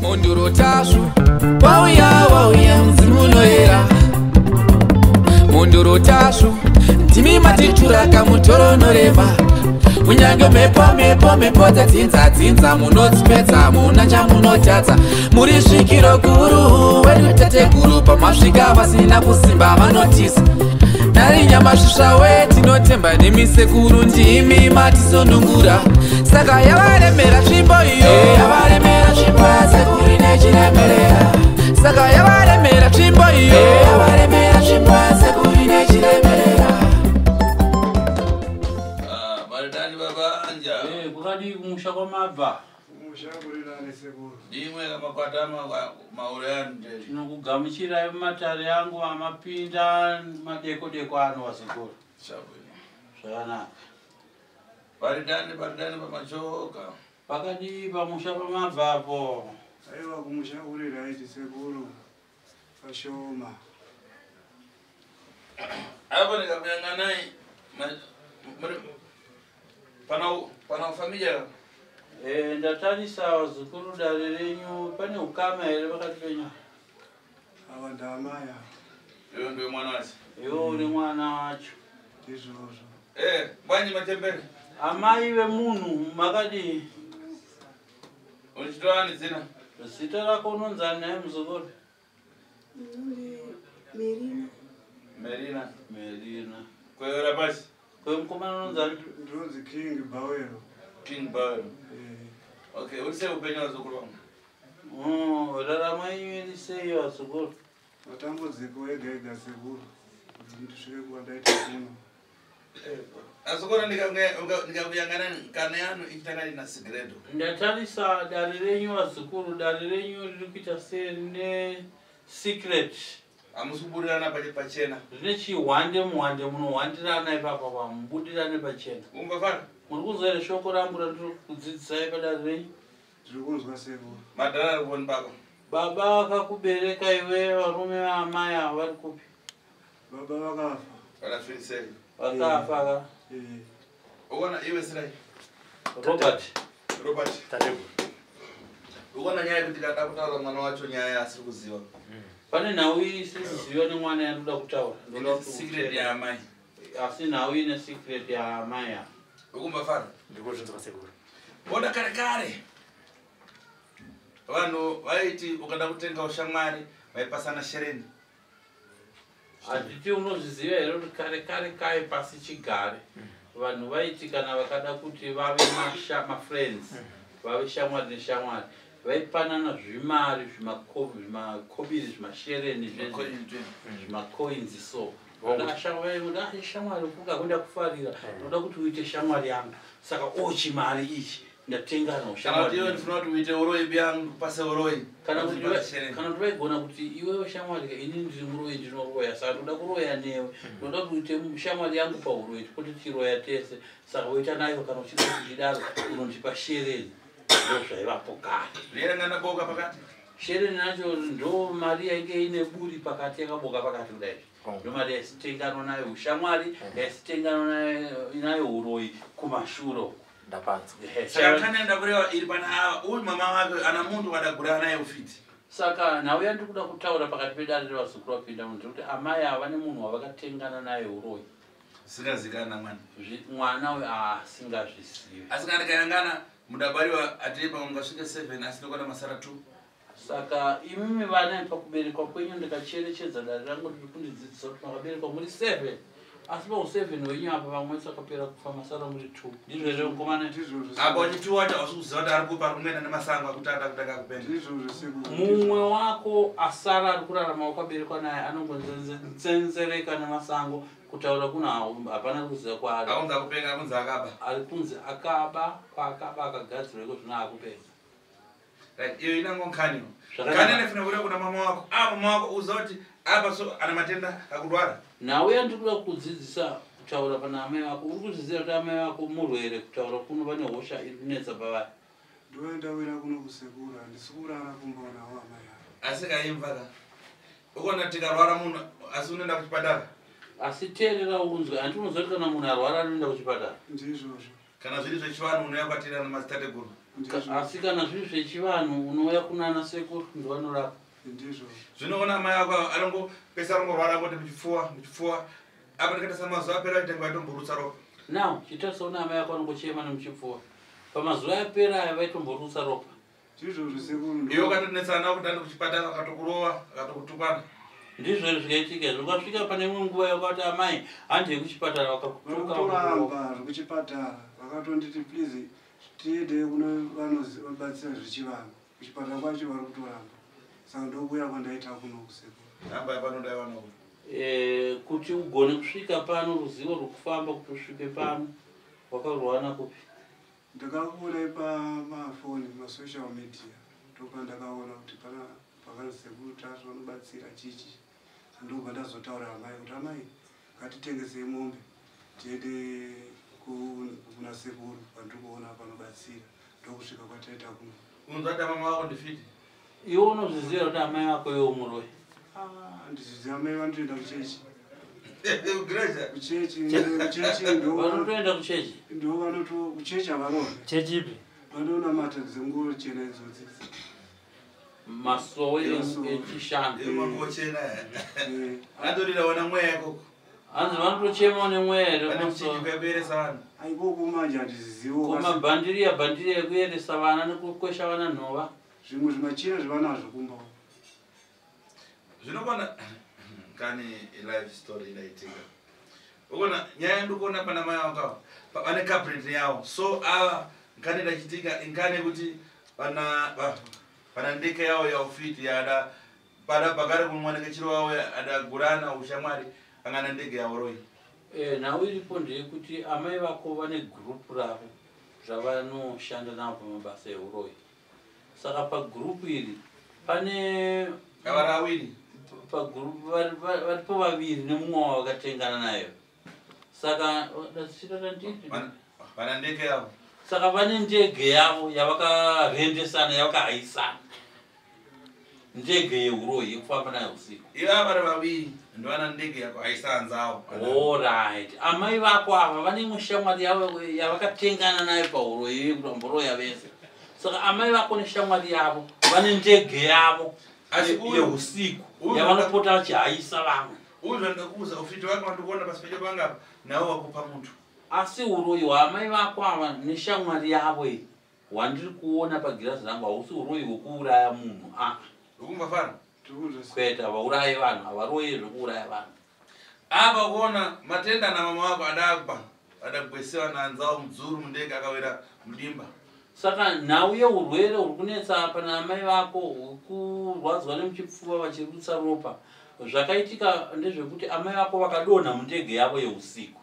Mhondoro Tasvu, wauya wauya mudzimu unoyera. Mhondoro Tasvu, ndimi matitura kamutoro unorema. Kunyange mhepo mhepo mhepo dzadzinza dzinza munodzipedza muna chamunotadza. Muri svikiro guru wedu tateguru, pamasvika vasina kusimba vanotisa. Nari nyamasvisva we tinotemba nemi sekuru, ndimi matisunungura. Saka yavaremera tsvimbo iyo, yavaremera tsvimbo yasekuru nechiremerera. Saka yavaremera tsvimbo iyo, yavaremera tsvimbo yasekuru nechiremerera. Maridani baba anja. Kwakadii kumusha kwamabva? Kumusha kuri nani sekuru. Ndimwe kamakwata maure anoteri. Tinokugamuchirai mumatare angu amapinda madeko deko ano vazukuru. Zvakanaka. Paridani paridani pamachoka. Pakadii pamusha pamabva apo? Aiwa kumusha kuri right sekuru. Pashoma. Apo ndikakuyanganai pana ufamilia. Ndatarisa vazukuru dare renyu, pane ukama here pakati penyu? Ava ndamai. Iwe ndiwe mwana wacho. Iwe uri mwana wacho. Ndizvozvo. Bwanyi matembere. Amai vemunhu makadii? Uchitorani zina? Zita rako unonzani naye muzukuru? Merina. Merina. Merina. Kweyora pasi. Kwemukomana unonzani? Ndinonzi King Bawero. King Bawero. Okay, uri sei upenyu vazukuru vangu? Raramo yenyu iri sei vazukuru? Matambudziko ega ega sekuru. Kuti ndisvike kwandaita kuno. Azukuru ndikakuyangana kana yanu ichitanga na sigredo. Ndatarisa dare renyu vazukuru, dare renyu riri kuita serine secret. Hamusi kubudirana pachena. Rine chihwande muhwande, munohwandirana ipapa pamubudirane pachena. Umbafana? Muri kunzwa here shoko rangu randiri kudzidzisai padare renyu? Ndiri kunzwa sekuru. Madhara ari kuoni baba. Baba vakakubereka iwe, varume vaamai ava vari kupi? Baba vakafa. Vakafirisei? Vakafa ka? Ukaona iwe sirai? Robert. Robert. Tateguru. Ukaona nyaya yekuti kada kutaura mwana wacho nyaya asiri kuziva. Pane nhau isiri kuziva nemwana yandoda kutaura. Ine secret yaamai. Asi nhau ine secret yaamai ava. Ukumbafana? Ndiri kuzvinzwa sekuru. Ona kare kare. Vanhu vaiti ukada kutenga ushamwari vaipasana shereni. Handiti unozviziva here kuti kare kare kai pasi chigare vanhu vaiti kana vakada kuti vave mafriends vave shamwari neshamwari vaipanana zvimari zvimakobiri zvimashereni zvimacoins so. Shamwari kuda kufarira unoda kuti uite shamwari yangu saka ochimari ichi ndatenga kana kuti vaigona kuti iwewe shamwari ini ndiri muroyi ndinoroya saka ndoda kuroya newe ndoda kuti uite shamwari yangu pauroyi tipoti tichiroya tese saka woita nayo kana uchida kuti ndidaro unondipa shereni ndo zvaivapo kare. Shereni nacho ndo mari yainge ine buri pakati yakaboka pakati kudai ndo mari yaisitenganwa nayo ushamwari yaisitenganwa nayo uroyi kumashuro. Ndapanzwa. Chakanaenda kureva iri pana ava uyu mama wake ana muntu wadagura naye ufiti. Saka nhau yandiri kuda kutaura pakati pedare revazukuru vapinda munhu ndekuti amai ava vane munhu wavakatengana naye uroyi. Singazikana mwana. Mwana uyu asingazvizivi. Asi kana tikayangana mudabariwa atiri pamwe mungasvike 7 asi ndokwana masara 2. Saka imimi vana pakuberekwa kwenyu ndikacherechedza dare rangu riri kundidzidzisa kuti makaberekwa muri 7. Asi pa 7 wenyu apa vamwe sakapera kufa masara muri 2. Ndizvo here mukomana? Apa uchitu wacho hausi kuziva kuti ari kupa ari kumena nemasango akuti ada kutanga kupenda. Ndizvozvo sekuru. Mumwe wako asara ari kurarama wakaberekwa naye anongonzenzereka nemasango kutaura kuna hapana kuziva kwaari. Akunzi akupenga akunzi akaba. Ari kunzi akaba kwaakaba akagadzirwa iko zvino akupenga. Right, iyo inango nkaniyo. Kani anefuna kureva kuna mama wako. Mama wako uziva kuti apa so ana matenda akudwara. Nhau yandiri kuda kudzidzisa kutaura pana amai vako, uri kuzviziva kuti amai vako murwere kutaura kuno vane hosha iri kunetsa pavari. Ndoenda kuno kusekuru, handisi kurara kumba nawo amai ava. Asi kaimva ka. Ukaona tikarwara munhu asi unoenda kuchipatara. Asi teerera unzwe, handi unoziva kuti kana munhu arwara anoenda kuchipatara. Ndizvozvo. Kana zviri zvechivanhu unouya kwatiri ana madzitateguru. Asi kana zviri zvechivanhu unouya kunana sekuru ndovanorapa. Ndizvo. Zvinoona amai ako anongo pese anongorwara angoti muchipfuwa muchipfuwa apa ndikaita samazuva apera aitanga vatomborutsa ropa. Now chitarisaona amai ako anongochema nemuchipfuwa pamazuva apera aya vaitomborutsa ropa. Ndizvo zvesekuru. Iwe ukatonetsana kuti andi kuchipatara akatokurova akatokutukana. Ndizvo here zvakaitika izvi ukasvika pane imwe nguva yakati amai handei kuchipatara vakakutuka vakakurova. Vakutoramba zvekuchipatara vakatonditi please tiende kuno vanobatsira zvechivanhu kuchipatara kwacho vari kutoramba saka ndokuuya kwandaita kuno kusekuru. Namba yapanodai vana Kuti ugone kusvika pano ruzivo rwekufamba kuti usvike pano wakarwana kupi? Ndakakuonai pamafoni masocial media ndopandakaona kuti pana pakanzi sekuru Tasvu vanobatsira chichi ndobva ndazotaura amai kuti amai ngatitengesei mombe tiende kuna sekuru pandiri kuona panobatsira ndokusvika kwataita kuno. Unzwa mama wako ndifiti. Iwe unozviziva kuti amai vako iwe muroyi? Handizviziva amai vanotoenda kuchechi. Great. Kuchechi kuchechi ndo Vanotoenda kuchechi. ndo vanoto kuchechi havarovi. Chechi ipi? Vanonamata dzenguo chena idzodzi. Masowe Masowe. echishanu. Makochena. Andorira wana mweya ikoko. Hanzi vanotochema nemweya here Vane masowe? kuchinjika kueresa vanhu. Aikoko manje handizizivo Kumabhandiriya bhandiriya ekuyeresa vana nekukwesha vana nhova. zvimwe zvimachira zvavanazvo kumba uko. Zvinokona kani life story inaitika. Ukona nyaya ndikuona pana mai wako vane cabinet yawo. So ava nkani ndachitika inkani kuti vana vana ndeke yawo yaufiti yada pada pakare kumwanike chiro wawo adagurana ushamwari angana ndege yawo roi. Nhau iripo ndeyekuti amai vako vane gurupu ravo ravanoshanda navo pamabasa euroyi. Saka pagurupu iri pane Kavarawiri. Pagurupu varipo vaviri nemumwe wavo vakatengana nayo. Saka Vana ndege yavo. Saka vane ndege yavo yavakarendesana yavakahaisana. Ndege yeuroyi yekufamba nayo usiku. Ivava vari vaviri ndovana ndege yako haisanzawo. Alright. Amai vako ava vane imwe shamwari yavo yavakatengana nayo pauroyi yekuti vamboroya vese. Saka amai vako neshamwari yavo vane ndege yavo Asi yeusiku yavanopota vachihaisa vamwe. Uyu zvandakuudza ufiti wake wandikuona pasi pecho panga apa nawo wakupa muntu. Asi uroyi hwaamai vako ava neshamwari yavo iyi hwandiri kuona pagirazi rangu hausi uroyi hwekuuraya munhu aa. Ukumva fana? Kwete havaurayi vanhu havaroyi zvekuuraya vanhu. Apa kuona matenda namama wako adagwa adagwesewa nanzawo mudzuru mundege akawira mudimba. Saka nhau yeurwere huri kunetsa apa naamai vako hwekurwadzwa nemuchipfuva vachirutsa ropa zvakaitika ndezvekuti amai vako vakadonha mundege yavo yeusiku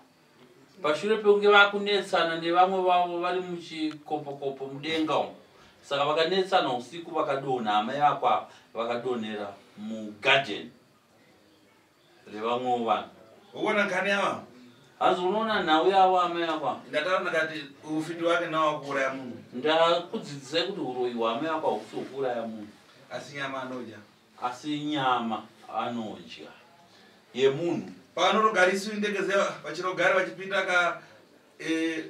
pashure pekunge vakunetsana nevamwe vavo vari muchikopokopo mudenga umu. Saka vakanetsana usiku vakadonha amai vako ava vakadonhera mugadheni revamwewo vanhu. Ukuona nkani yava? Hanzi unoona nhau yavo amai vako ava? Ndataura ndakati ufiti wake nawo wakuuraya munhu. Ndakudzidzisai kuti uroyi hwaamai vako hausi hwekuuraya munhu. Asi nyama anodya. Asi nyama anodya yemunhu. Pavanotogarisi ndege zeya vachirogara vachipinda ka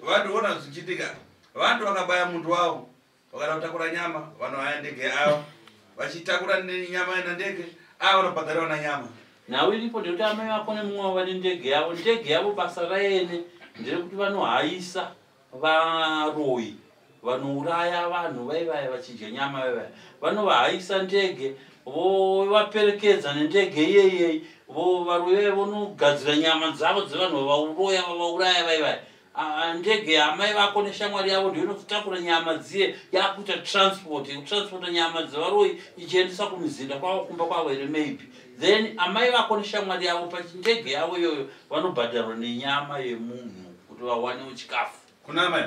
vandoona zvichiitika. Vantu vakabaya muntu wavo vakada kutakura nyama vanohaya ndege avo vachitakura nyama nandege avo vanobhadhariwa nanyama. Nhau iripo ndekuti amai vako nemumwe wavo vane ndege yavo. Ndege yavo basa raene nderekuti vanohaisa varoyi vanouraya vanhu vaivaya vachidya nyama vaivaya. Vanovahaisa ndege vovaperekedza nendege iyeyei varoyi vaya vonogadzira nyama dzavo dzevanhu vavauroya vavauraya vaivaya. Ndege yaamai vako neshamwari yavo ndiyo inozotakura nyama dziye yakuita transport yekutransporta nyama dzevaroyi ichiendesa kumuzinda kwavo kumba kwavo here maybe. Then amai vako neshamwari yavo pachindege yavo iyoyo vanobhadharwa nenyama yemunhu kuti vawanewo chikafu. Kuna amai?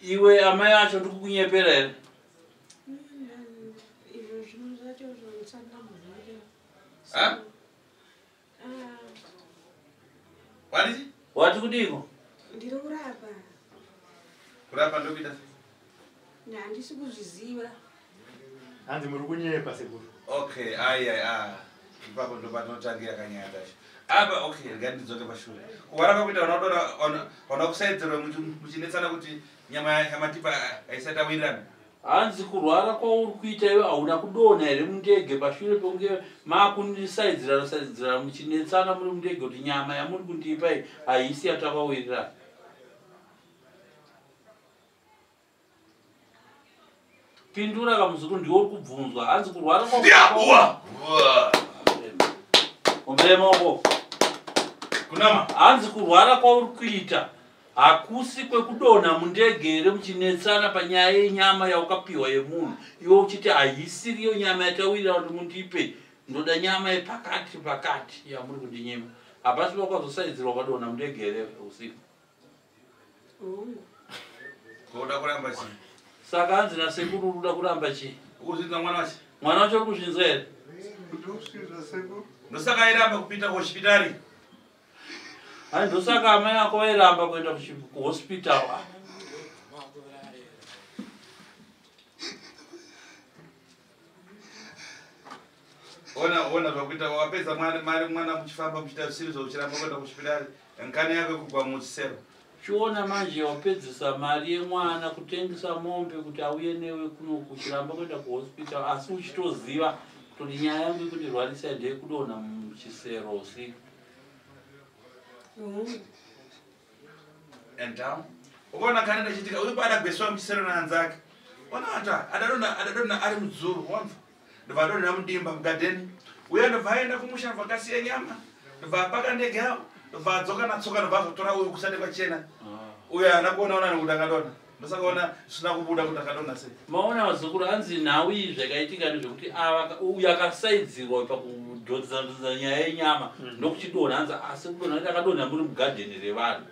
Iwe amai vacho ndikukunyepera here? Izvo zvimwe zvacho zvandisandambozviita. Ha? Wati? Wati kudiko? Ndiri kurapa. Kurapa ndokuita sei? Handisi kuzviziva. Hanzi muri kunyepa sekuru. Okay, ai ai ah. Ipapo ndo patinotangira kanyaya kacho. Apa okay, rega ndidzoke pashure. Kuwarapa kuita vanotora vana kusaidzirwa muchinetsana kuti nyama yamatipa haisati awirirana. Hanzi kurwara kwauri kuita iwe hauna kudonha here mundege pashure pekunge maakundisaidzirana saidzirana muchinetsana muri mundege kuti nyama yamuri kundipa iyi haisi yatakawirirana. Pindura kamuzukuru, ndiwe uri kubvunzwa. Hanzi kurwara ombere maoko. Kunama. Hanzi kurwara kwauri kuita hakusi kwekudonha mundege here muchinetsana panyaya yenyama yaukapiwa yemunhu, iwe uchiti haisiriyo nyama yatawirira kuti mundipe, ndoda nyama yepakati pakati yamuri kundinyima. Hapasi pakazosaidzirwa ukadonha mundege here usiku? Hongu. Kuda kuramba chii? Saka hanzi nasekuru uri kuda kuramba chii? Ukuzvinzwa mwana wacho? Mwana wacho uri kuzvinzwa here? Ndosvizva sekuru. Ndosaka airamba kupinda kuhospitari. Hai, ndosaka amai ako vairamba kuenda kuhospital. Ona ona zvakuita, wapedza mari mari mwana muchifamba muchiita zvisiri zvokuchiramba kuenda kuhospitari. Nkani yako kugwa muchisero. Chiona manje wapedzisa mari yemwana kutengesa mombe kuti auye newe kuno kuchiramba kuenda kuhospital, asi uchitoziva kuti nyaya yangu yekundirwarisa ndeyekudonha muchisero usiku. Hongu. And down. Ukaona kani ndachitika uyu paadagweswa muchisero naanzake. Ona ata adadona adadona ari mudzuru wamva. Ndobva adonhera mudimba mugadheni. Uya ndobva aenda kumusha ndobva akasiya nyama. Ndobva apaka ndege yawo. Ndobva adzoka natsoka ndobva azotora uyu kusati kwachena. Uyu haana kuona ona nekuti akadonha. Ndosaka ona zvisina kubuda kuti akadonha sei. Maona vazukuru, hanzi nhau iyi zvakaitika ndezvekuti ava uyu akasaidzirwa pakudhonzana nyaya yenyama ndokuchidonha. Hanzi asi kudonha kuti akadonha muri mugadheni revanhu.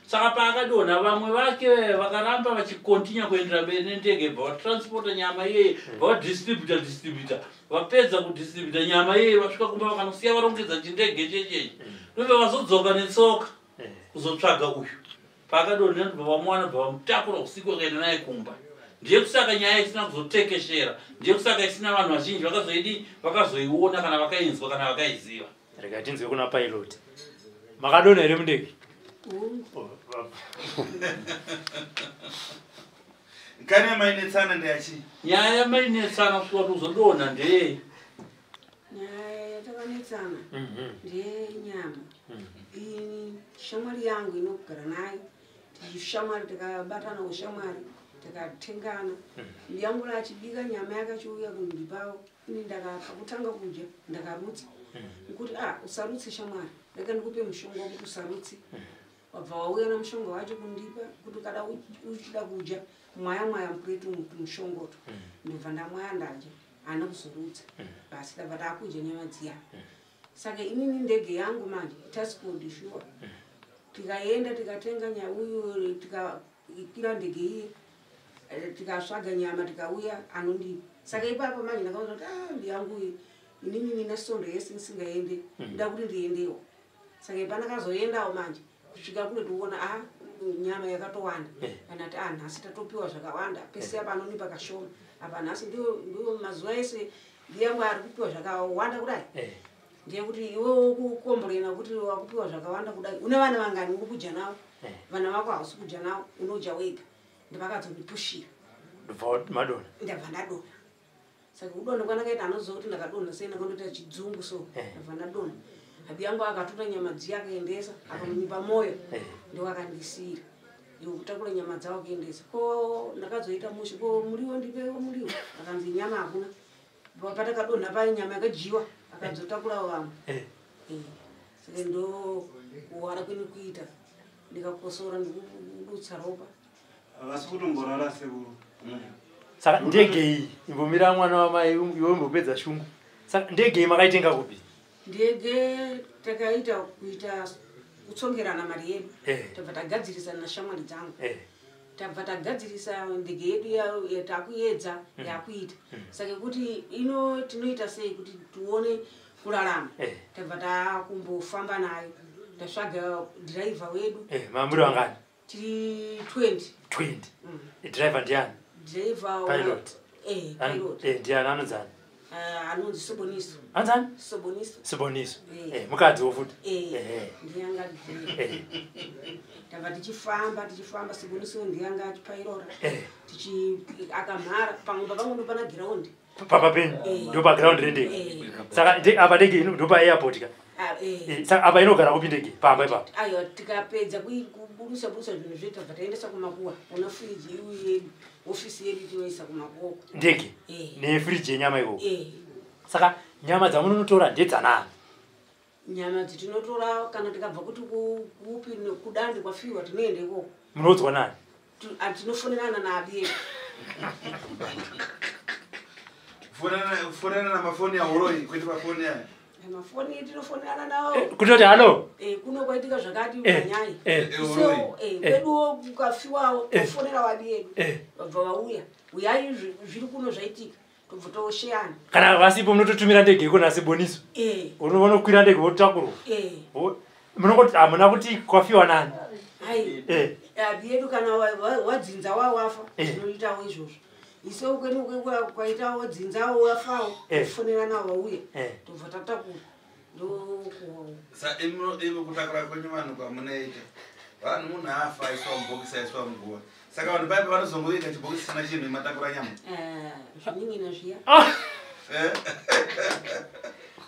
Saka paakadonha vamwe vake vakaramba vachikontinya kuendera mberi nendege, bva vatransporta nyama iyeye, bva vadistributa distributa, vapedza kudistributa nyama iyeye, vasvika kumba vakanosiya varongedza chindege chechechi, ndobva vazodzoka netsoka kuzotsvaga uyu. Paakadonha ndobva vamuwana, bva vamutakura usiku vakaenda naye kumba. Ndiye kusaka nyaya isina kuzotekeshera, ndiye kusaka isina vanhu vazhinji vakazoidi vakazoiona kana vakainzwa kana vakaiziva. Rega tinzwe kuna pilot. Makadonha here mundege? Hongu. Oh, Nkani yamainetsana ndeyachii? Nyaya yamainetsana kusvika kuti uzodonha ndeyei? Nyaya yatakanetsana ndeyenyama. Ini shamwari yangu inogara nayo, tishamwari, takabatana ushamwari, tikatengana. Yangu achibika nyama yakachiuya kundipawo, ini ndakakutanga kudya ndakarutsa. Nekuti a usarutse shamwari, rega ndikupe mushonga wekuti usarutse. Wabva wauya nemushonga wacho kundipa kuti kada uchida kudya mwaya mwaya mupureti umu tumushongoto. Ndobva ndamwaya ndadya, haana kuzorutsa. Basi ndabva taakudya nyama dziya. Saka inini ndege yangu manje itasikodi shuwa. Tikaenda tikatenga uyu tikakwira ndege iye, tikatsvaga nyama tikauya anondipa. Saka ipapo manje ndakaona kuti ndiyangu iyi inini nina sondo yese ndisingaende, nda kuti ndiendewo. Saka ipandakazoendawo manje kusvika kule tiona nyama yakatowanda. Kana ti nhasi tatopiwa zvakawanda, pese apa anonipa kashoma. Apa nhasi ndiwo mazuva ese ndiyangu ari kupiwa zvakawanda kudai. Ndiye kuti iwewe ukukomborena kuti wakupiwa zvakawanda kudai, une vana vangani uri kudya navo? Vana vako hausi kudya navo, unodya wega. Ndopakazondipushira. Ndobva madonha. Ndabva ndadonha. Saka kudonha kwandakaita anoziva kuti ndakadonha sei, ndakandoita chidzungu so. Ndabva ndadonha. Abi yangu akatotora nyama dziya akaendesa, akanonyipa moyo. Ndowakandisiyira. Iwe kutakura nyama dzavo kuendesa. Ko ndakazoita mushe, ko muriwo ndipewo muriwo. Akanzi nyama hakuna. Patakadonha paye nyama yakadyiwa, akazotakurawo vamwe. Saka ndo kuwara kwini kuita. Ndikakosora ndikudutsa ropa. Havasi kutomborara sekuru. Saka ndege iyi imbomira mwana wamai iwe umbopedza shungu. Saka ndege iyi makaitenga kupi? Ndege takaita kuita kutsongerana mari yedu. Tabva tagadzirisa nashamwari dzangu. Tabva tagadzirisa ndege yedu yatakuedza yakuita. Saka kuti ino tinoita sei kuti tione kurarama. Tabva takumbofamba nayo. Tatsvaga driver wedu. Mamuri vangani? Tiri 20. 20. Driver ndiani? Driver Pilot. Pilot. Ndiani anonzi ani? Anonzi Soboniso. Anzani? Soboniso. Siboniso. Eh. Mukadziwo futi. Eh, Eh. ndiye anga ari Eh. Tabva tichifamba tichifamba, Soboniso ndiye anga achipairora. Eh. Tichi akamhara pamwe pangu ndopana giraundi. Papa penyu Eh. ndo paground rendege. Eh. Saka apa ndege ino ndo paairport ka? Ah, eh. Saka apa inogara kupi ndege pamba ipapo? Aiwa, tikapedza kuburusa burusa zvinhu zvedu, tabva taendesa kumakuwa kuna firiji iyu yedu, ofisi yedu tinoisa kumakuwa. Ndege Eh. nefiriji yenyama ikoko? Eh. Saka nyama dzamunonotora ndedzanani? Nyama dzitinotora kana tikabva kuti kupi kudande kwafiwa, tinoenda ikoko. Munoudzwa nani? Tinofonerana naabi yedu. Kufonana namafoni auroi, kwete mafoni aya. Mafoni tinofonerana nawo. Kutoti halo. Kuno kwaitika zvakati, manyai. Uroi. Kweduwo kukafiwawo, tofonera wabi yedu. Vabva vauya, uyai, zviri kuno zvaitika, tobva tosheyana. Kana vasipo munototumira ndege iko naSiboniso? Unokwira ndege wotakurwa? Eh. Munongoti hamuna kuti kwafiwa nani? Hai. Abi yedu kana wadzinza wawafa, tinoitawo izvozvo. Isewo kwedu kwaitawo dzinzawo wafawo, tofonerana vauya. Tobva tatakura ndokuwa. Sa imi kutakura kwenyu vanhu kwamunoita, vanhu munhu afa aiswa mubhokisi, aiswa muguva, saka vanhu paipa vanozongoita chibhokisi chisina chinhu, matakura nyama. Zvinin'ina zviya. Eh?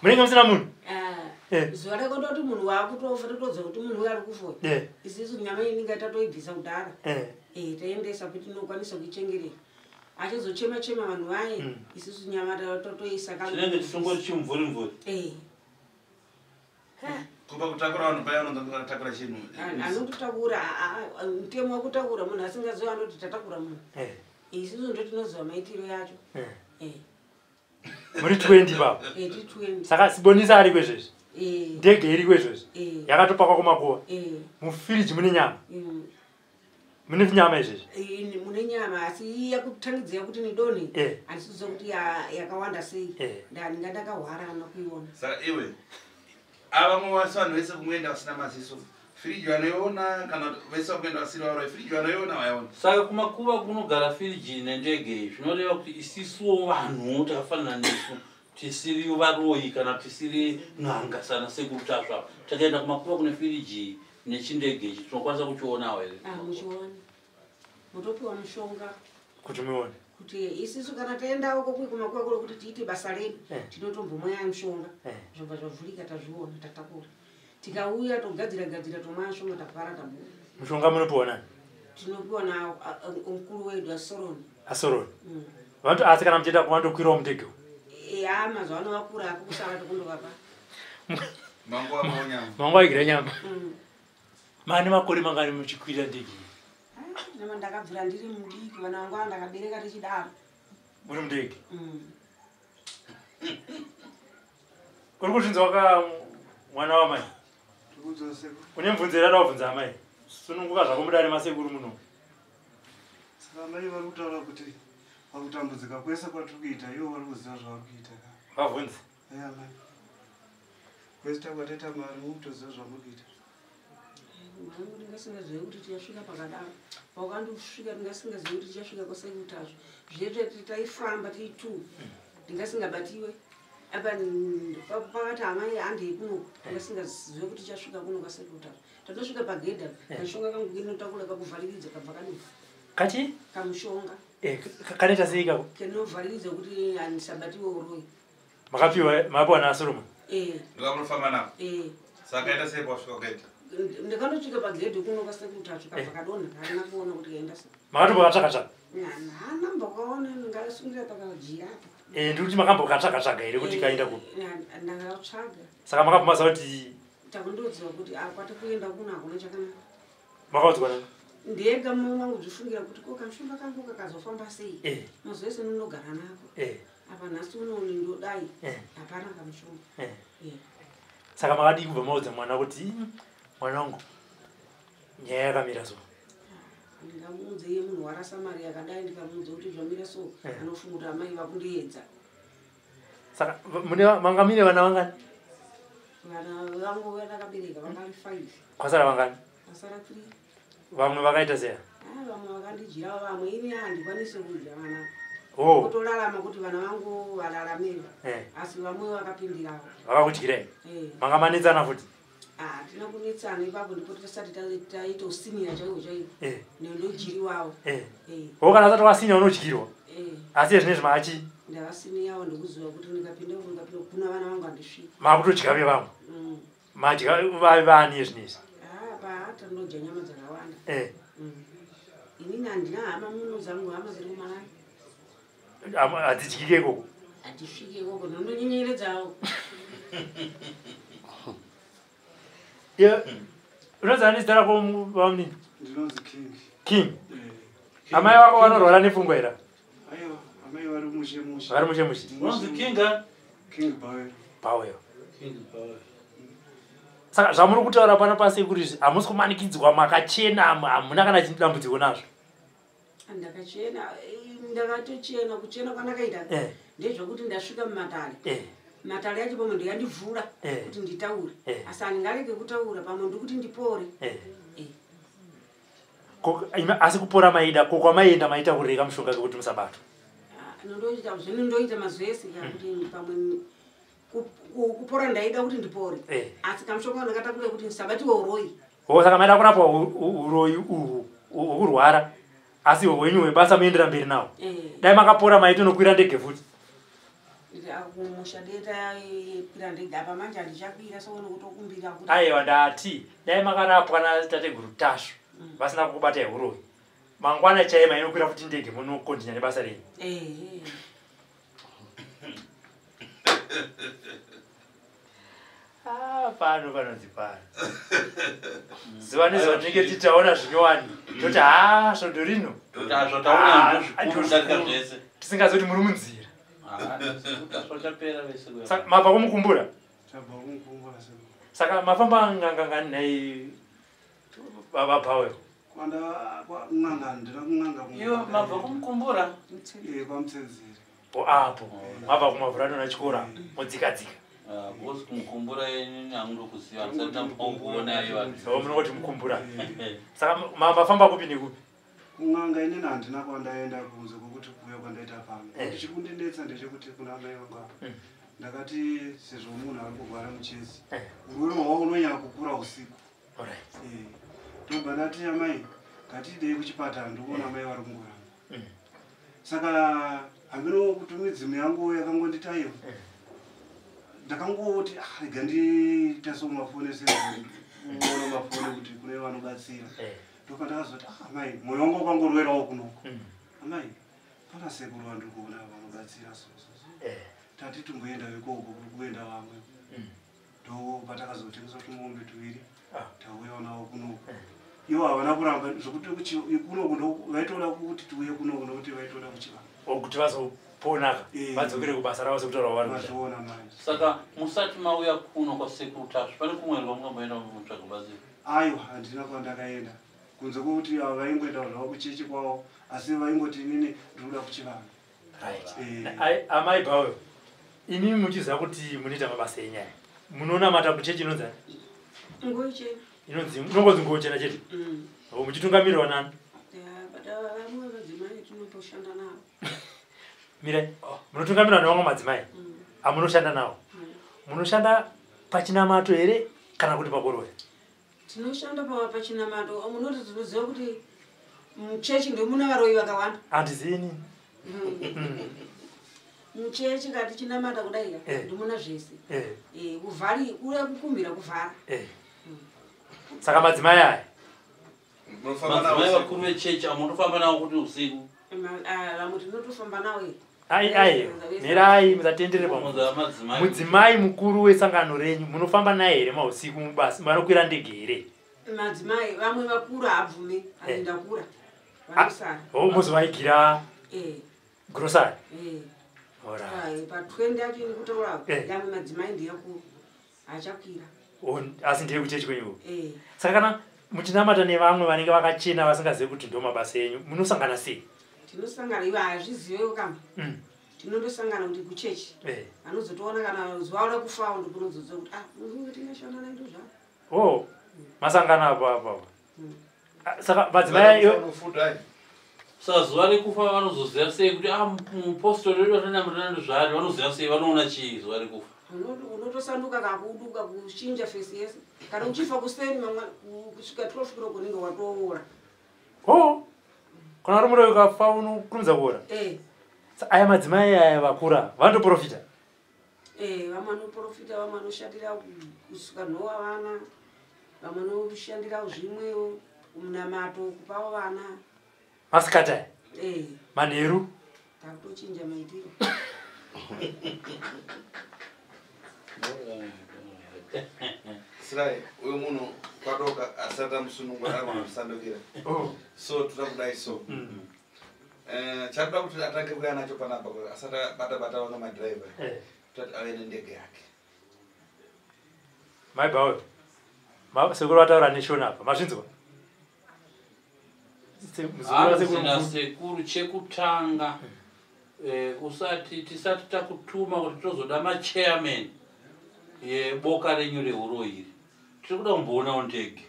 Munenge musina munhu? Zuva rakondoti munhu waakutofa, totodza kuti munhu uyu ari kufa. Isisu nyama inenge tatoibvisa kudhara. Taendesa kuti tinokwanisa kuichengerera, achizochema chema vanhu vaye. Isusu nyama totoisa. Chinenge chisongori chimvuri mvuri. Kupa kutakura vanhu paya vanonzi vakatakura chinhu. Anototakura mutemo wekutakura munhu asingazivi anoti tatakura munhu. Isusu ndo tinoziva maitiro yacho. Muri 20 papo? Tiri 20. Saka Sibonisa ari kwezvezvi? Ndege iri kwezvezvi? Eh. Yakatopakwa kumakuva? Mufiriji mune nyama? Mune nyama izvezvi? Mune nyama, asi iya kutangidzira kuti nidonhe, handisiziva kuti yakawanda sei. Ndandinga ndakahwara ana kuiona. Saka iwe, avamwe vasi vanhu vese kungoenda vasina maziso, firiji vanoiona? Kana vese vakuenda vasiri varoi, firiji vanoiona, vaiona? Saka kumakuva kunogara firiji nendege iyi, zvinoreva kuti isisuwo vanhu takafanana nesu tisiri varoyi kana tisiri n'anga sana sekuru Tasva, takaenda kumakuva kune firiji nechindege ichi, tinokwanisa kuchionawo here? Ah, muchiona, mutopiwa mushonga. Kuti muone? Kuti isisu kana taendawo kokui kumakuva kuno kuti tiite basa redu, tinotombomwaya mushonga. Zvobva zvavhurika, tazviona, tatakura, tikauya togadzira gadzira, tomwaya mushonga, tapara, tabuda. Mushonga munopiwa nani? Tinopiwa namukuru wedu aSoroni. Asoroni? Vantu asi kana muchienda vandokwirawo mundege? Ya, mazuva ano vakura ako kusara tokundovapa. Manguva maonyama. Mangwaigira nyama. Mane makore mangani muchikwira ndege iyi? Nama ndakabvira ndiri mudiki, vana vangu ava ndakabereka tichidaro. Muri mundege? Uri kuzvinzwa ka, mwana wamai? Tikuudza sekuru. Une mubvunzo here ada kubvunza amai? Sununguka zvako mudare masekuru muno. Saka amai vari kutaura kuti pakutambudzika kwese kwatiri kuita, ivo vari kuziva zvavari kuita ka? Vabvunze. Ei amai, kwese takwataita mari, mukutoziva zvamuri kuita. Mwanangu, ndingasingazivi kuti tichasvika pakadaro. Pakandosvika ndingasingazivi kuti tichasvika kwasekutazvo zvezve. Taifamba tiri two, ndingasingabatiwe apa pakati amai handei kuno, ndingasingazive kuti tichasvika kuno kwasekutazvo. Tatosvika pagedha, kamushonga kangu kinotakura kakuvhariridza kabva kadonha. Kachi? Kamushonga. Kanoita sei kako? Kenovhariridza kuti handisabatiwe uroyi. Makapiwa, makapiwa naSolomon? Eh. Ndokamunofamba nako? Eh. Saka aita sei pawasvika kugaita? Ndakandosvika pagedhi kuno kwasekutazvo, kabva kadonha, haana kuona kuti kaenda sei. Makatombokatsvaka tsvaka? Hana mbokaona, ndingasungira pakajira apa. Ndikuti makambokatsvaka tsvaka here kuti kaenda kupi? Ndakatsvaga. Saka makabva maziva kuti? Takundodziva kuti akwati kuenda kuno hakuna chakanaka. Makaudzwa nani? Ndega mangu zvifungira kuti ko kamushonga kangu kakazofamba sei? Mazuva ese ndinogara nako. Apa nhasi unoni ndodai, hapana kamushonga. Saka makadii kubva maudza mwana kuti, mwana wangu, nyaya yakamira so"? Ndingamuudze iye munhu warasa mari yakadai, ndikamuudza kuti zvamira so, anofunga kuti amai vakundiedza. Saka mune manga mine vana vangani? Vana vangu vandakabereka vangari five. Kwasara vangani? Vasara three. Vamwe vakaita sei? Ah, vamwe vakandijirawo, vamwe ini handikwanisi kudya vana. Oh. Kutorarama kuti vana vangu vararamewo. Eh. Asi vamwe vakapindirawo. Vakakudyirei? Eh. Manga manetsana futi? Hatina kunetsana ipapo, ndipo tisati taita usinira chaiwo chaiwo. Eh. Nendojiriwawo. Eh. Eh. O, kana usati wasinya unodyirwa. Eh. Asi zvinezvi maachi? Ndavasiniyawo, ndikuziva kuti ndikapinda uku, ndikapinda uku, kuna vana vangu handisviki. Makutodya vevamwe. Madya vani zvinezvi? Ah, paata ndinodya nyama dzakawanda. Eh. Inini handina hama muno, dzangu hama dziri kuMalawi. Hadzidyike ikoko? Handisviki ikoko, ndinonyenyeredzawo. Unonzi ani zita rako, vamunini? Ndinonzi King. King. Eh. Amai vako vanorwara nepfungwa here? Aiwa, amai vari mushe mushe. Vari mushe mushe. Unonzi Kinga? King Bauer. Bauer. King Bauer. Saka zvamuri kutaura pano pasekuru izvi, hamusi kumanikidzwa, makachena, hamuna kana dambudziko nazvo? Ndakachena, ndakatochena. Kuchena kwandakaita ndezvekuti ndasvika mumatare. Matare acho pamwe ndikandivhura kuti nditaure, asi handingarege kutaura, pamwe ndikuti ndipore. Eh. Asi kupora maida, ko kwamaienda maita kureka mushonga kekuti musabatwa? Ah, nondoita zvino, ndoita mazuva ese kuti pamwe kupora ndaida kuti ndipore, asi kamushonga ndakatakura kuti ndisabatiwe uroyi. O, saka maida kurapwa uroyi uhu hwekurwara, asi hwenyu hwebasa muendera mberi nawo. Eh. Dai makapora maitonokwira ndege futi. Kumusha detakwira ndege, apa manje handichakwira, soone kutokumbira kuti Aiwa, ndati dai makarapwa natateguru Tasvu vasina kukubatai uroyi, mangwana chai mainokwira futi ndege, munokontinya nebasa renyu. Eh. Ah, pano panonzi pano, zuva nezuva tinenge tichaona zvinyowani, toti ha, svondo rino Zvataona Ah, ndozvikuru kudarika zvese. Tisingazoti muri munzira. Ah, zvachapera vese kuya. Saka mabva kumukumbura? Tabva kumukumbura, sekuru. Saka mafamba ngangangani nhai, vaBauer? Kwanda kun'anga, handina kun'anga. Iwe mabva kumukumbura? Eh, kwaMutsenzeri. Po apo mabva kumavhuranona chikora, modzika dzika. Ah, because kumukumbura inini hangundokuziva, handisati ndambokuona iwa. O, munongoti mukumbura. Saka mafamba kupi nekupi? Kun'anga inini handina kwandaenda kunze kwokuti kuuya kwandaita pano. Eh. Chikundinetsa ndechekuti kuna amai vangu apa, ndakati sezvo munhu ari kurwara muchezi, urwere hwavo unonyanya kukura usiku. Alright. Eh, ndobva ndati, amai, ngatidei kuchipatara, ndikuona amai vari kungoramba. Saka hameno kuti midzimu yangu yakangonditi aiwa. Ndakangoti, "Ah, rega ndiite somafoni, sekuona mafoni kuti kune vanobatsira." Ndopa ndakazoti, "Ah, amai, mwoyo wangu wakangorwerawo kunoko. Amai, pana sekuru vandiri kuona vanobatsira, so so so." Tati timboenda ikoko kuri kuenda vamwe. Ndo patakazotengesa tumombe tuviri. Ah. Tauya nawo kunoko. Ivo havana kuramba zvokuti kunoku vaitoda kuti tiuye kunoku nokuti vaitoda kuchivanhu. O, kuti vazoponaka, Eh. vadzokere kubasa ravo sekutaura kwavari kuita. Mazviona manje. Saka musati mauya kuno kwasekuru Tasvu, pane kumwe here kwamungamboenda mutsvaga batsiro? Aiwa, handina kwandakaenda kunze kwekuti ava vaingoenda zvavo kuchechi kwavo, asi vaingoti inini ndiri kuda kuchivanhu. Right. Eh. Amai Bauer, imimi muchiziva kuti munoita mabasa enyaya, munonamata kuchechi inonzi ani? Ngoichena. Inonzi, unongonzi Ngochena chete? O, muchitungamirirwa nani? Vamwe vadzimai tinotoshanda navo. Mirai, munotungamirwa nevamwe madzimai amunoshanda nawo? Munoshanda pachinamato here kana kuti pakuroya? Tinoshanda pachinamato. Munoti tinoziva kuti muchechi ndomuna varoyi vakawanda. Handizini. Muchechi kati chinamata kudai, Eh. ndomuna zvese. Eh. Eh, kuvhari kuda kukumbira kuvhara. Eh. Saka madzimai aya Munofamba nawo Madzimai usiku. vakuru vechechi amunofamba navo kuti usiku? Vamwe tinotofamba nawo. Ai, ai, mirai, musatenderere. Mudza madzimai. Mudzimai mukuru wesangano renyu munofamba naye here mausiku mubasa, vanokwira ndege here? Madzimai vamwe vakuru haabvumi, ati ndakura, vanosara. O, muzovaigira grocery? Eh. Alright. Ai, pa20 acho ini kutaura, yamwe madzimai ndeyakuru, hachakwira. O, asi ndeye kuchechi kwenyuko? Eh. Saka kana muchinamata nevamwe vanenge vakachena vasingazivi kuti ndo mabasa enyu, munosangana sei? Tinosangana, ivo hazvizivewo kama. Tinondosangana kuti kuchechi. Vanozotoona kana zuva rekufawo, ndikunozoziva kuti, ah, munhu tingashanda naye ndozvavo. O, masangana apo apo apo. Ah, saka madzimai Unofuda, ai. Saka zuva rekufa vanozoziva sei kuti mupostori wedu vatanamata ndozvaari? Vanoziva sei? Vanoona chii zuva rekufa? Unotosanduka kakuduka, kuchinja fesi yese. Kana uchifa kuseni kusvika 12 o'clock unenge watoora. Oh, kana uri muroyi ukafa unokurumidza kuora? Eh. Aya madzimai aya vakura vanotoprofita? Eh, vamwe vanoprofita, vamwe vanoshandira kusuka nhowa vana, vamwe vanoshandira zvimwewo munamato kupawo vana. Masikati aya? Eh. Manheru? Takutochinja maitiro. Sirai, uyu munhu kwadoka asati amusunungura ari vanomusandukira. So toda kudai so. Chatoda kuti atange kuuya nacho panapa asati abata bata vamwe madhiraivha. Toti ave nendege yake. Mai Bawe, sekuru vataura neshona apa, mazvinzwa? Hanzi nasekuru chekutanga, usati tisati takutuma kuti tozoda machairman yeboka renyu rehuro iri, tiri kuda kumboonawo ndege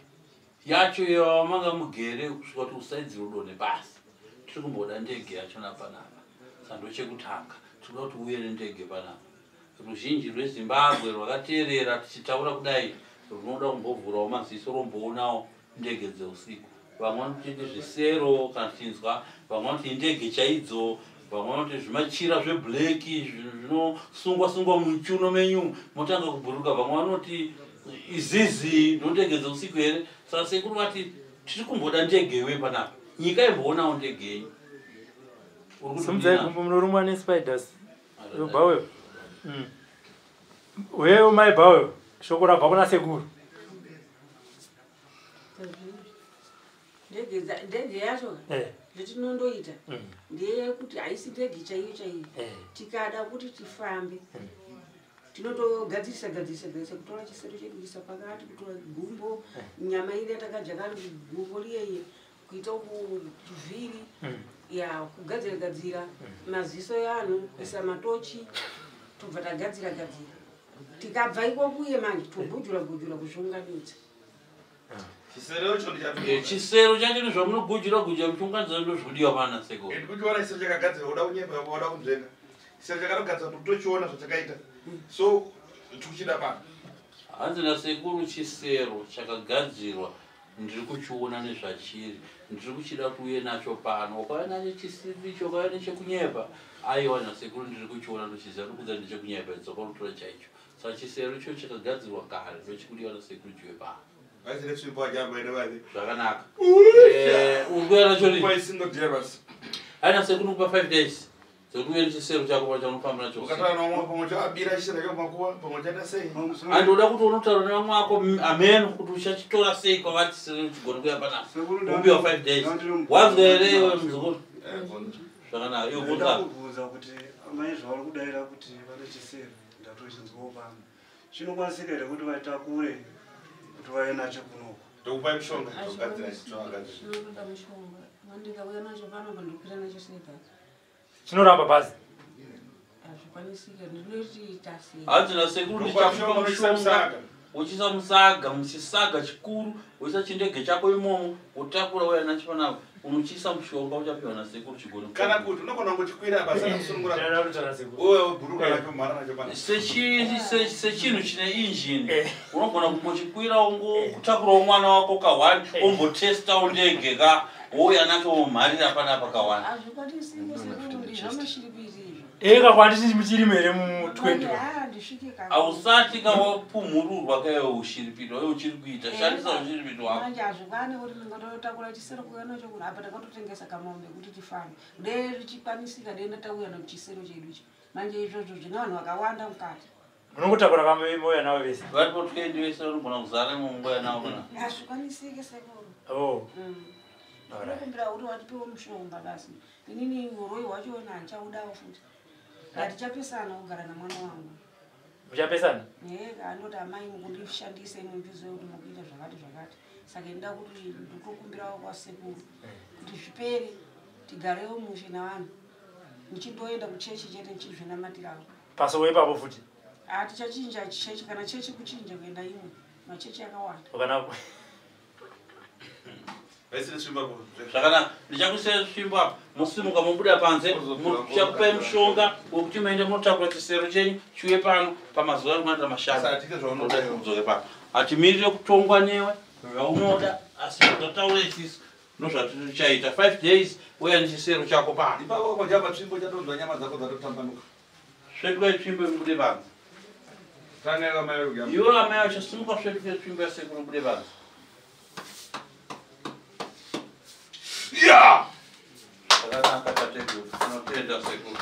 yacho yamanga mugere kusvika kuti usaidzire udonhe pasi. Tiri kumboda ndege yachona panapa. Saka ndochekutanga, tiri kuda kuti uye nendege panapa. Ruzhinji rweZimbabwe rwakateerera tichitaura kudai runoda kumbovhurawo maziso romboonawo ndege dzeusiku. Vamwe vanoti ndezvisero kana tichinzwa, vamwe vanoti indege chaidzo, vamwe vanoti zvimachira zvebleki zvinosungwa sungwa muchiuno menyu motanga kubhururuka, vamwe vanoti izizi ndondege dzeusiku here. Saka sekuru vati tiri kumboda ndege iwe panapa, nyika imboonawo ndege yenyu. Simudzai gumbo, munorumwa nespiders. Bawe, wewe mai Bawe, shoko rabva kuna sekuru. Ndege yacho zvetinondoita ndeyekuti haisi ndege chaiyo chaiyo. Tikada kuti tifambe tinotogadzirisa gadzirisa gadzirisa, kutora chisero chedu kuisa pakati, kutora gumbo, nyama iri yatakadya kare, gumbo riyeye kuita kuvhiri ya kugadzira gadzira maziso eanhu, kuisa matochi, tobva tagadzira gadzira. Tikabva ikokuye manje tobhujura bhujura kuzviunganidza. Chisero chacho nezvamunogujura gujura muchiunganidza ndozvikudiwa pana sekuru. Ndikuchiona chisero chakagadzirwa, uda kunyepa uda kunzvenga. Chisero chakatogadzirwa tochiona zvachakaita, so tikuchida pano. Hanzi nasekuru chisero chakagadzirwa ndiri kuchiona nezvachiri, ndiri kuchida kuti uye nacho pano. Ukauya nacho chisiricho, ukauya nechekunyepa, aiwa nasekuru ndiri kuchiona ndochiziva, ndikudza ndechekunyepa, idzoka unotora chaicho. Saka chisero icho chakagadzirwa kare ndochikudiwa nasekuru chiwe pano. Zvakanaka. Uri kuuya nacho rini? Aina sekuru kupa 5 days dzekuti uye nechisero chako chaunofamba nacho. Andoda kuti unotaura nevamwe ako ameno kuti uchachitora sei kwavari chisero chigone kuuya panapa. Upiwa 5 days. Wanzwa here iwe muzukuru? Zvakanaka. Iwe bvunza. Ndakubvunza kuti amai zvavari kudaira kuti vane chisero, ndatochinzwawo pano. Chinokwanisika here kuti vatakure kuti vauye nacho kunoko? Ndokupai mishonga, togadzira chitogadzira. Chinotoda mishonga. Ndikauya nacho pano pandokwira nacho sei bhazi? Chinoramba bhazi? Hazvikwanisika, ndinochiita sei? Hanzi nasekuru ndichakupa mushonga, wochiisa musaga, muchisaga chikuru, woisa chindege chako imomo, wotakura uya nacho panapa, unochiisa mushonga uchapiwa nasekuru chigone. Kana kuti unogona kungochikwira basa nakusunungura. Uwe wobhuruka nacho mhara nacho pano. Sechinhu chine injini, unogona kumbochikwira ungotakurawo mwana wako ka1, ombotestawo ndege ka, wouya nacho womharira panapa ka1. Hazvikwanisike sekuru, ndizvamashiripiti izvo. Eka kwanditi muchirimo here mu20? Handisvike ka. Hausati kawapumhururwa kaiwe ushiripiti waiwe uchiri kuita, shandisa ushiripiti wako. Manje hazvikwani kuti ndingototakura chisero kuuya nacho kuno. Apa takatotengesa kamombe kuti tifambe. Dei zvichikwanisika dei ndatauya nechisero chedu ichi. Manje izvozvo zvine vanhu vakawanda mukati. Munongotakura kamwe mouya navo vese? Varipo 20 vese vanogona kuzara imomo navo pana. Hazvikwanisike sekuru. Oh. Ndinokumbira kuti watipewo mushonga basi. Inini uroyi hwacho handichaudawo futi. Hatichapesana kugara namwana wangu. Muchapesana? Andoti amai mukundishandisa imwe muchiziva kuti mukuita zvakati zvakati. Saka ndinoda kuti nditokumbirawo kwasekuru kuti zvipere, tigarewo mushe navanhu. Ndichindoenda kuchechi chete ndichizvinamatirawo. Pasowe ipapo futi? Hatichachinja chechi, kana chechi kuchinja kuenda imwe. Machechi akawanda. Kana Vaisire tsvimbo apo. Zvakanaka, ndichakusiya tsvimbo apa, mosimuka mobuda panze. Ndichakupai mushonga wekuti muende munotakura chisero chenyu chiuye pano pamazuva anokuita mashanu. Saka zvaunodai. Udzoke pano, hatimirire kutongwa newe zvaunoda, asi zvataura isisu ndozvatirichaita. 5 days, uya nechisero chako pano. Ipapo kwajamba tsvimbo chatonzwa nyama dzako dzatotambanuka. Svetukai tsvimbo imubude panze. Tanga amai kugamba. Iwe amai vachasimuka, svetuke tsvimbo yasekuru ubude panze. Ya! Zvakanaka tateguru, tinotenda sekuru.